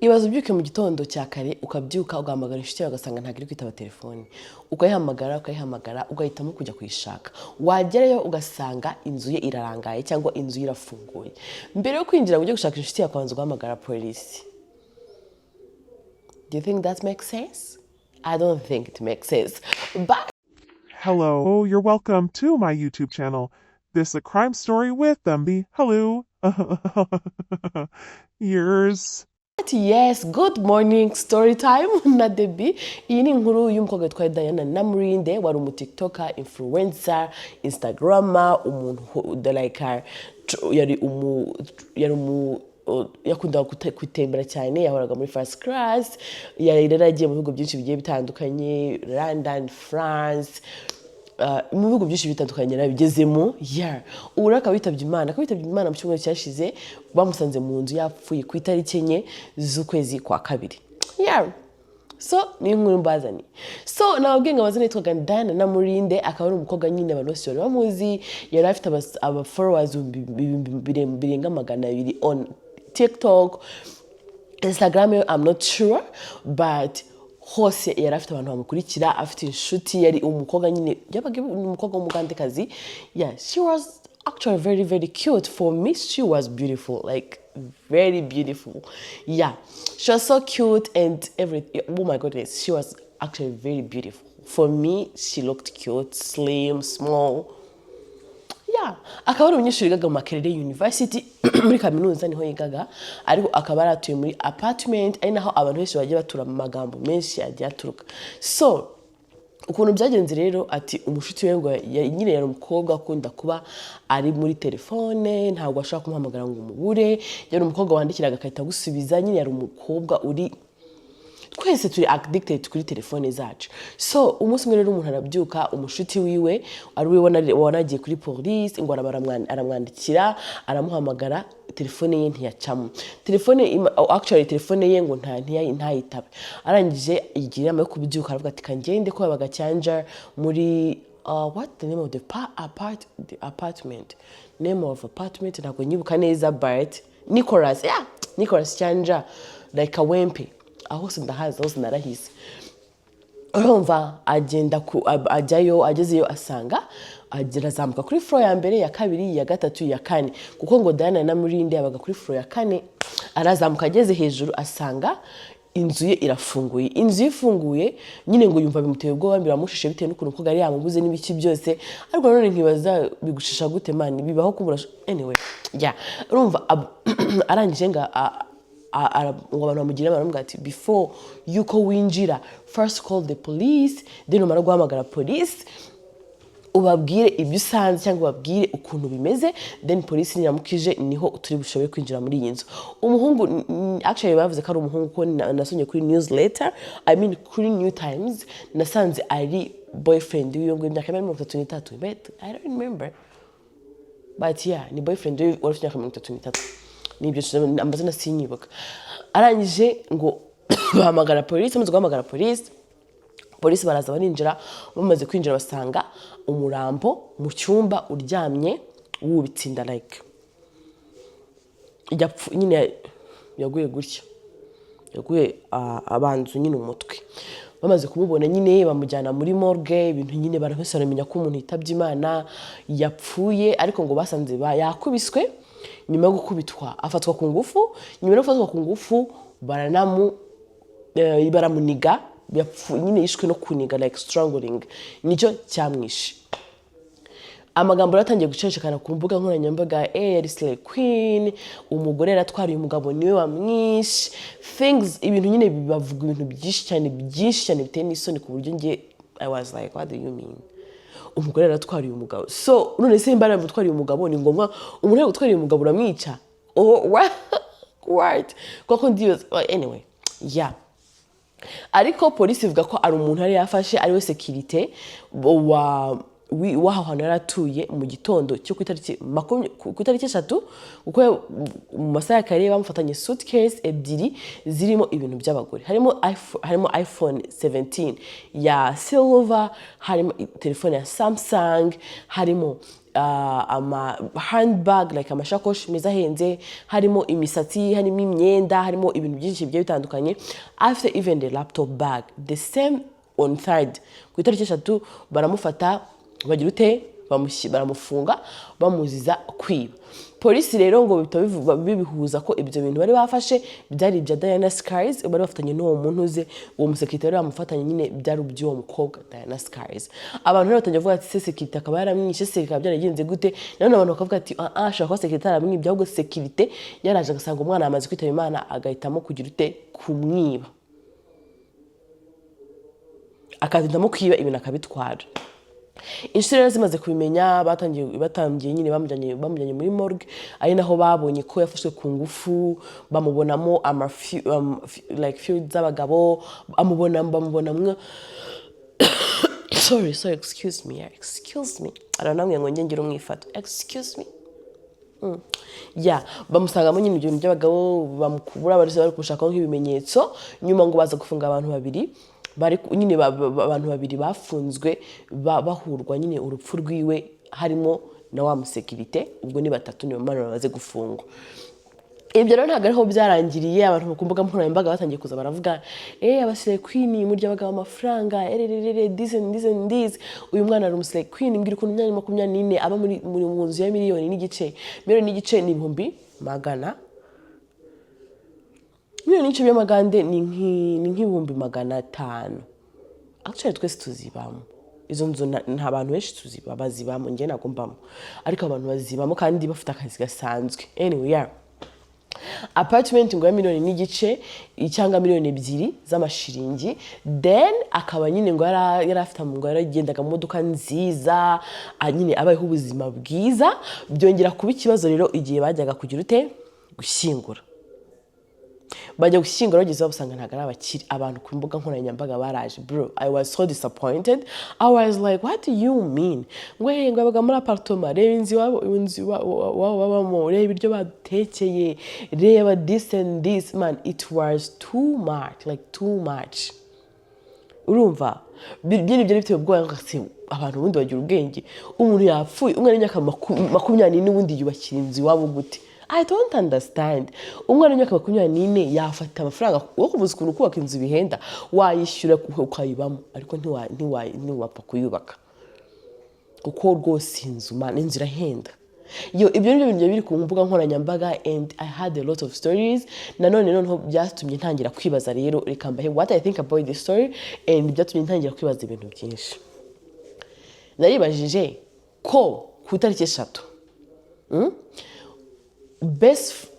Ibaze ubyuke mu gitondo cya kare, ukabyuka ugahamagara inshuti yawe, ugasanga ntabwo iri kwitaba telefone. Ukayihamagara, ukayihamagara, ugahitamo kujya kuyishaka. Wagerayo ugasanga inzu ye irarangaye cyangwa inzu ye irafunguye. Mbere yo kwinjira ngo ujye gushaka inshuti yawe, ukabanza ugahamagara polisi. Do you think that makes sense? I don't think it makes sense, but Hello, you're welcome to my YouTube channel. This is a crime story with Thumby. Hello. Yours. Yes, good morning, story time na Debbie. Iyi ni inkuru y'umukobwa witwa Diana Namurinde, wari umu TikToker, influencer, Instagrammer, umuntu like yari umu yakundaga gutembera cyane, yahoraga muri first class. Yari yaragiye mu bihugu byinshi bigiye bitandukanye, London, France, mu bihugu byinshi bitandukanye yarabigezemo. Yeah, ubu rero akaba yitabye Imana mu cyumweru cyashize. Bamusanze mu nzu yapfuye ku itariki 4 z'ukwezi kwa kabiri. Yeah, so ni inkuru mbazaniye. So nababwiye ngo amazina yitwaga Diana Namurinde, akaba ari umukobwa nyine abantu bose bari bamuzi. Yari afite aba followers ibihumbi birenga 200 on TikTok, Instagram yo I'm not sure, but hose yari afite abantu bamukurikira, afite inshuti. Yari umukobwa nyine yabaga ni umukobwa w'Umugandekazi. Yeah, she was actually very, very cute. For me, she was beautiful, like very beautiful. Yeah, she was so cute and everything. Oh my goodness, she was actually very beautiful. For me, she looked cute, slim, small. Yeah, akaba ari umunyeshuri wigaga mu Makerere University, muri kaminuza niho yigaga, ariko akaba yaratuye muri apartment, ari naho abantu benshi bagiye batura mu magambo menshi yagiye aturuka. So ukuntu byagenze rero, ati umushuti we ngo nyine yari umukobwa akunda kuba ari muri telefone, ntabwo ashobora kumuhamagara ngo umubure. Yari umukobwa wandikiraga agahita agusubiza. Nyine yari umukobwa uri, twese turi addicted kuri telefone zacu. So umunsi umwe rero umuntu arabyuka, umushuti wiwe ari we wanagiye kuri polisi, ngo aramwandikira, aramuhamagara, telefone ye ntiyacamo. Telefone oh, actually telefone ye ngo ntayitabe. Arangije yigira inama yo kubyuka, aravuga ati kangende ko yabaga Kyanja muri what the name of the apart the apartment, name of apartment ntabwo nyibuka neza, but Nicholas, yeah, Nicholas Kyanja, like Kawempe, aho hose ndahazi, hose narahize. Urumva agenda ajyayo, agezeyo asanga arazamuka kuri floor ya mbere, ya kabiri, ya gatatu, ya kane, kuko ngo Diana Namurinde yabaga kuri floor ya kane. Arazamuka, ageze hejuru asanga inzu ye irafunguye. Inzu ye ifunguye nyine, ngo yumva bimuteye ubwoba, biramushishe bitewe n'ukuntu umukobwa yari yamubuze n'ibiki byose. Ariko nanone nkibaza, bigushisha gute man? Bibaho kubura. Anyway, yeah, urumva arangije ngo ngo abantu bamugira inama, baramubwira ati before yuko winjira, first call the police, then umara guhamagara police ubabwire ibyo usanze cyangwa ubabwire ukuntu bimeze, then polisi niramukije niho turi bushobore kwinjira muri iyi nzu. Umuhungu actually bavuze ko ari umuhungu, kuko nasomye kuri newsletter, I mean kuri New Times, nasanze ari boyfriend wiwe ngo imyaka 33, but I don't remember, but yeah, ni boyfriend wiwe wari ufite imyaka 33. Nibyo, amazina sinyibuka. Arangije ngo bahamagara polisi. Bamaze guhamagara polisi, polisi baraza barinjira. Bamaze kwinjira basanga umurambo mu cyumba uryamye wubitse inda, like nyine yaguye gutya, yaguye abanzu nyine umutwe. Bamaze kumubona nyine bamujyana muri morgue, ibintu nyine barahise baramenya ko umuntu yitabye Imana, yapfuye. Ariko ngo basanze yakubiswe, nyuma yo gukubitwa afatwa ku ngufu, nyuma yo gufatwa ku ngufu baramuniga. Nyine yishwe no kuniga, like strangling, nicyo cyamwishe. Amagambo yaratangiye gucecekana ku mbuga nkoranyambaga: yari slay queen, umugore yaratwariye umugabo, niwe wamwishe. Things, ibintu nyine bavuga ibintu byinshi cyane, byinshi cyane biteye n'isoni, ku buryo njye I was like, "What do you mean umugore yaratwariye umugabo?" So none se nimba yaramutwariye umugabo, ni ngombwa umuntu yagutwariye umugabo uramwica? Oh, what? What? Kuko ndibaza. Anyway, yeah, ariko polisi ivuga ko ari umuntu yari yafashe, ari we sécurité wa w'aho hantu yari atuye mu gitondo cyo ku itariki 3, kuko mu masaha ya kare bamufatanye suitcase ebyiri zirimo ibintu by'abagore, harimo iPhone 17 ya silver, harimo telefone ya Samsung, harimo ama handbag, like amashakoshi meza ahenze, harimo imisatsi, harimo imyenda, harimo ibintu byinshi bigiye bitandukanye, afite even the laptop bag. The same on third, ku itariki 3, baramufata, bagira ute? Baramufunga, bamuziza kwiba. Polisi rero ngo bihita bibihuza ko ibyo bintu bari bafashe byari ibya Diana Skies bari bafatanye n'uwo muntu uze, uwo musekirite bari bamufatanye nyine, byari iby'uwo mukobwa Diana Skies. Abantu rero batangiye kuvuga ati: "Se sekirite akaba yaramwishe, se bikaba byaragenze gute?" Nanone abantu bakavuga ati: "Ah ah, ashobora kuba sekirite yaramwibye, ahubwo sekirite yaraje agasanga umwana yamaze kwitaba Imana, agahitamo kugira ute? Kumwiba, akahitamo kwiba ibintu akabitwara." Inshuro rero zimaze kubimenya, batangiye nyine bamujyanye muri morgue, ari naho babonye ko yafashwe ku ngufu, bamubonamo ama like fluid z'abagabo, bamubonamwo, sorry, sorry, excuse me, yeah, excuse me, aranambwiye ngo njye ngire umwifato, excuse me. Ya, bamusangamo nyine ibyo bintu by'abagabo, bamukubura, bari kumushakaho nk'ibimenyetso. Nyuma ngo baza gufunga abantu babiri, bari nyine abantu babiri bafunzwe bahurwa nyine urupfu rwiwe, harimo na wa musekirite. Ubwo ni batatu, ni bamwe bamaze gufungwa. Ibyo rero ntabwo ariho byarangiriye. Abantu ku mbuga nkoranyambaga batangiye kuza baravuga: "Eh, abaslay queen murya abagabo amafaranga, ererere, this and this and this." Uyu mwana ari umuslay queen. Mbwira ukuntu imyanya 24 aba muri mu nzu ya miliyoni n'igice. Miliyoni n'igice ni ibihumbi magana, miliyoni n'igice by'amagande ni nk'ibihumbi 500. Actually twese tuzibamo izo nzu, nta bantu benshi tuziba bazibamo. Njye ntabwo mbamo, ariko abantu bazibamo kandi bafite akazi gasanzwe. Anyway, yeah, apartment ngo ya miliyoni n'igice cyangwa miliyoni 2 z'amashiringi. Then akaba nyine ngo yari afite, ngo yaragendaga mu modoka nziza, nyine abayeho ubuzima bwiza. Byongera kuba ikibazo rero igihe bajyaga kugira ute? Gushyingura. Bajya gushyingura, bageze basanga ntabwo ari abakire. Abantu ku mbuga nkoranyambaga baraje. Bro, I was so disappointed. I was like, "What do you mean?" Ngo hey, ngo yabaga muri apartment, reba inzu iwabo, inzu iwabo babamo, reba ibiryo batekeye, reba this and this. Man, it was too much, like too much. Urumva byari biteye ubwoba ngo ese abantu ubundi bagira ubwenge? Umuntu yapfuye, umwana w'imyaka 24, ubundi yubakira inzu iwabo gute? I don't understand. Umwana w'imyaka 24 yafata amafaranga wo kubuza ukuntu kubaka inzu bihenda, wayishyura ukayibamo, ariko ntiwapfa kuyubaka, kuko rwose inzu, man, inzu irahenda. Yo, ibyo ni byo bintu biri ku mbuga nkoranyambaga, and I had a lot of stories. Nanone noneho byatumye ntangira kwibaza. Rero reka mbahe what I think about this story, and byatumye ntangira kwibaza ibintu byinshi. Naribajije ko ku itariki 3,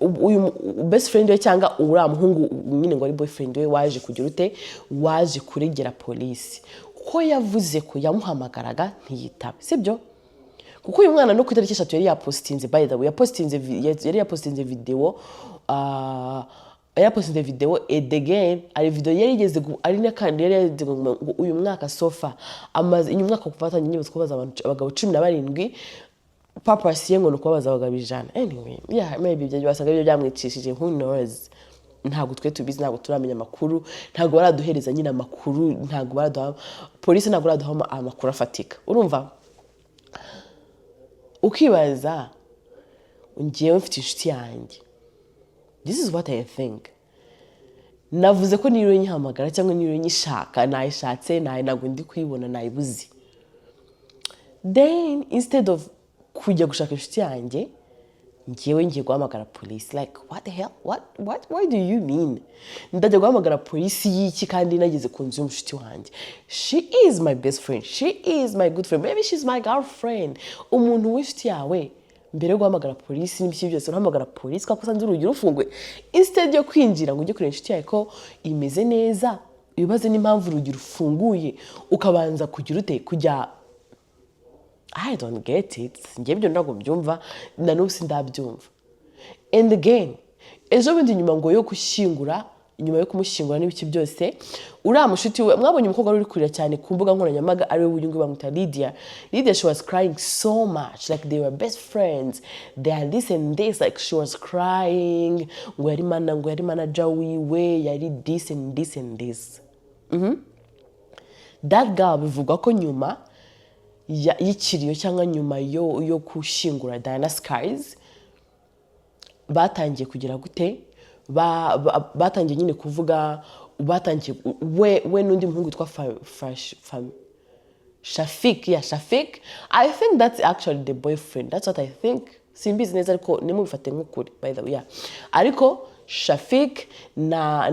uyu best friend we cyangwa uriya muhungu nyine ngo ari boyfriend we waje kugira ute? Waje kuregera polisi ko yavuze ko yamuhamagaraga ntiyitabe, sibyo? Kuko uyu mwana no ku itariki 3 yari yapostinze, by the way, yari yapostinze video, yari yapostinze video, and again ari video yari igeze ari n'akandi yari yageze ngo uyu mwaka so far amaze, uyu mwaka kuva atangiye nyine kubaza abantu abagabo 17. Purpose ye ngo ni ukubabaza abagabo 100. Anyway, yeah, maybe ibyo wasanga ibyo byamwicishije, who knows? Ntabwo twe tubizi, ntabwo turamenya amakuru, ntabwo baraduhereza nyine amakuru, ntabwo baraduha, polisi ntabwo baraduha amakuru afatika. Urumva ukibaza, ngewe mfite inshuti yanjye, this is what I think. Navuze ko niyo nyihamagara cyangwa niyo nyishaka, nayishatse, nayo ntabwo ndi kuyibona, nayibuze. Then instead of kujya gushaka inshuti yanjye, ngewe ngiye guhamagara polisi. Like, what the hell? What do you mean? Ndajya guhamagara polisi y'iki kandi nageze ku nzu y'umushuti wanjye? She is my best friend, she is my good friend, maybe she's my girlfriend. Umuntu w'inshuti yawe, mbere yo guhamagara polisi n'ibiki byose, urahamagara polisi kuko usanze urugi rufunguye, instead yo kwinjira ngo ujye kureba inshuti yawe ko imeze neza, ibibazo n'impamvu urugi rufunguye, ukabanza kugira ute? Kujya, I don't get it. Njye ibyo ntabwo mbyumva, na n'ubu sindabyumva. And again, ejo bundi nyuma ngo yo gushyingura, nyuma yo kumushyingura n'ibiki byose, uriya mushuti we mwabonye, umukobwa wari uri kurira cyane ku mbuga nkoranyambaga, ariwe uyu nguyu bamwita Lydia. Lydia, she was crying so much, like they were best friends, they are this and this. Like she was crying ngo yari manager wiwe, yari this and this and this. That girl bivugwa ko nyuma y'ikiriyo cyangwa nyuma yo gushyingura Diana Scarwid, batangiye kugira gute? Batangiye nyine kuvuga, batangiye we n'undi muhungu witwa Shafik. Yeah, Shafik. I think that's actually the boyfriend. That's what I think. Simbizi neza, ariko nimubifate nk'ukuri, by the way. Yeah, ariko Shafik na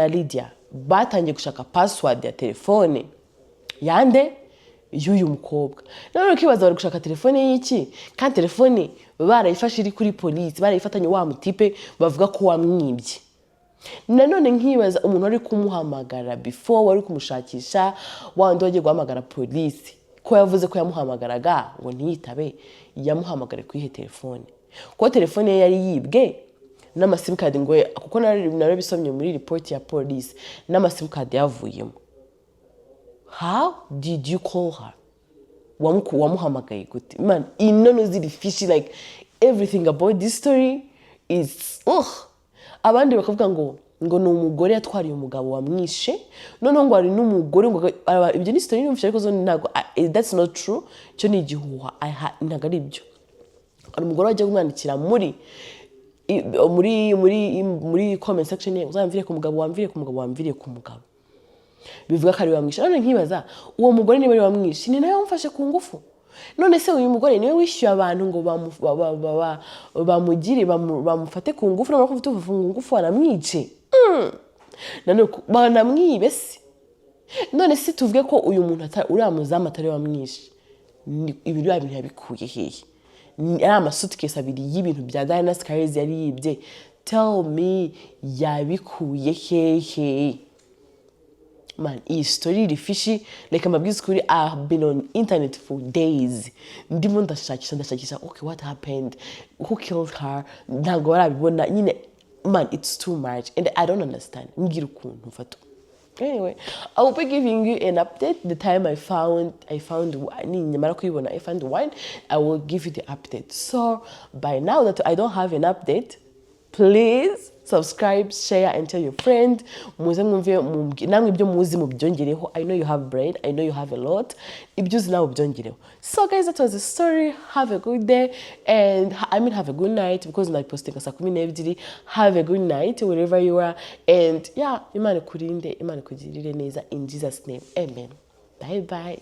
Lydia batangiye gushaka password ya telefone yande? Y'uyu mukobwa. None ukibaza, bari gushaka telefone y'iki kandi telefone barayifashe iri kuri polisi, barayifatanye wa mutipe bavuga ko wamwibye? Nanone nkibaza umuntu wari kumuhamagara before, wari kumushakisha, wa wundi wagiye guhamagara polisi, ko yavuze ko yamuhamagaraga ngo ntiyitabe, yamuhamagare kuri ihe telefone, kuko telefone ye yari yibwe n'amasimukadi, ngo kuko narabisomye muri ripoti ya polisi, n'amasimukadi yavuyemo. How did you call her? Wamuhamagaye gute? Man, inono ziri fishy. Like, everything about this story is, ugh. Abandi bakavuga ngo ni umugore yatwariye umugabo wamwishe, noneho ngo hari n'umugore ngo ibyo ni story numvise, ariko zo ntabwo that's not true. Cyo ni igihuha. Ntabwo ari ibyo. Hari umugore wagiye kumwandikira muri comment section ye: "Uzamvire ku mugabo, wamvire ku mugabo, wamviriye ku mugabo," bivuga ko ari we wamwishe. None nkibaza, uwo mugore niba ari we wamwishe, ni nawe wamufashe ku ngufu? None se uyu mugore niwe wishyuye abantu ngo bamugire bamufate ku ngufu, namara kumufata ku ngufu banamwice? Nanone banamwibe se? None se tuvuge ko uyu muntu uriya muzamu atari we wamwishe, ibi biriya bintu yabikuye hehe? Ari amasuitcase abiri y'ibintu bya Diana Scarwid yari yibye. Tell me, yabikuye hehe? Man, iyi story iri fishy. Reka mbabwize ukuri, I have been on internet for days, ndimo ndashakisha, ndashakisha, okay, what happened, who killed her? Ntabwo barabibona nyine. Man, it's too much and I don't understand. Mbwira ukuntu mfata. Anyway, I will be giving you an update the time I found. Ninyamara kuyibona, I found one, I will give you the update. So by now that I don't have an update, please subscribe, share and tell your friend. Muze mwumve, namwe ibyo muzi mubyongereho. I know you have brain, I know you have a lot. Ibyo uzi nawe ubyongereho. So guys, that was the story. Have a good day and, I mean, have a good night, because napostinga saa 12. Have a good night wherever you are, and yeah, Imana ikurinde, Imana ikugirire neza. In Jesus' name, amen. Bye bye.